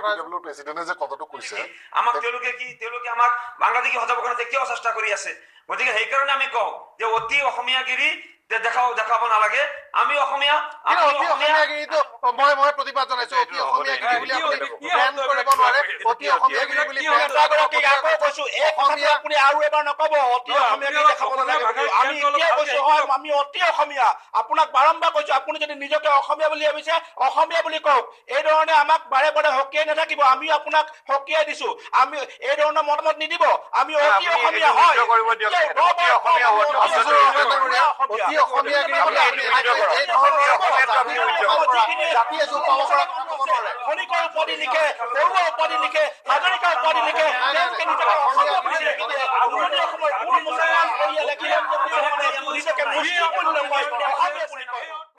কথা। প্ৰেচিডেণ্টে যে কথাটো কৈছে। আমাক তেওঁলোকে কি, তেওঁলোকে আমাক বাংলাদেশী সজাবৰ কাৰণে কিয় চেষ্টা কৰি আছে? গতিকে সেইকাৰণে আমি কওঁ যে অতি অসমীয়াগিৰি দেখাব নালাগে। আমি অসমীয়া। কিন্তু আপুনি অতি অসমীয়া। অসমীয়াগিৰিটো মই প্ৰতিবাদ জনাইছো। অতি অসমীয়াগিৰি বুলি আপুনি ব্ৰেণ্ড কৰিব নোৱাৰে। অতি অসমীয়াগিৰি বুলি ব্ৰেণ্ড নেতাগৰাকীক আকৌ কৈছো, এই কথাটো আপুনি আৰু এবাৰ নকব, অতি নহয়, অসমীয়াগিৰি আপুনি দেখাব অলপ নালাগে বুলি। অসমীয়া আমি ভাষাৰ এতিয়াই জ্ঞানটো কৈছো, অলপ হয়, আমি অতি অসমীয়া। আপোনাক বাৰম্বাৰ কৈছো, আপুনি যদি নিজকে অসমীয়া বুলি ভাবিছে, অসমীয়া বুলি কওক। এই ধৰণে আমাক বাৰে বাৰে সকীয়াই নাথাকিব। আমি আপোনাক সকীয়াই দিছো, আমি এই ধৰণৰ মতামত নিদিব। আমি অতি আপুনি অসমীয়া এইটো হয়। উইথড্ৰ কৰিব দিয়ক এতিয়াও তেখেতক। অতি ৰ'ব, অসমীয়া ৰ'ব, হোৱাটো আমি শব্দটো অতি উইথড্ৰ কৰক। অসমীয়া। অতি অসমীয়াগিৰি বুলি আপুনি আপুনি এইটো উইথড্ৰ কৰক। এই ধৰণৰ অসমীয়াটো আপুনি উইথড্ৰ কৰক। জাতি এজোপা পাব পৰা কথা ক'ব নোৱাৰে। খনিকৰ উপাধি লিখে, বৰুৱা উপাধি লিখে, হাজৰিকা উপাধি লিখে, তেওঁলোকে নিজকে অসমীয়া বুলি লিখি দিয়ে। উজনি অসমৰ কোন মুছলমান পৰিয়ালে খিলঞ্জীয়া মুছলমানে নিজকে মুছলিম বুলি নকয়, অসমীয়া বুলি কয়?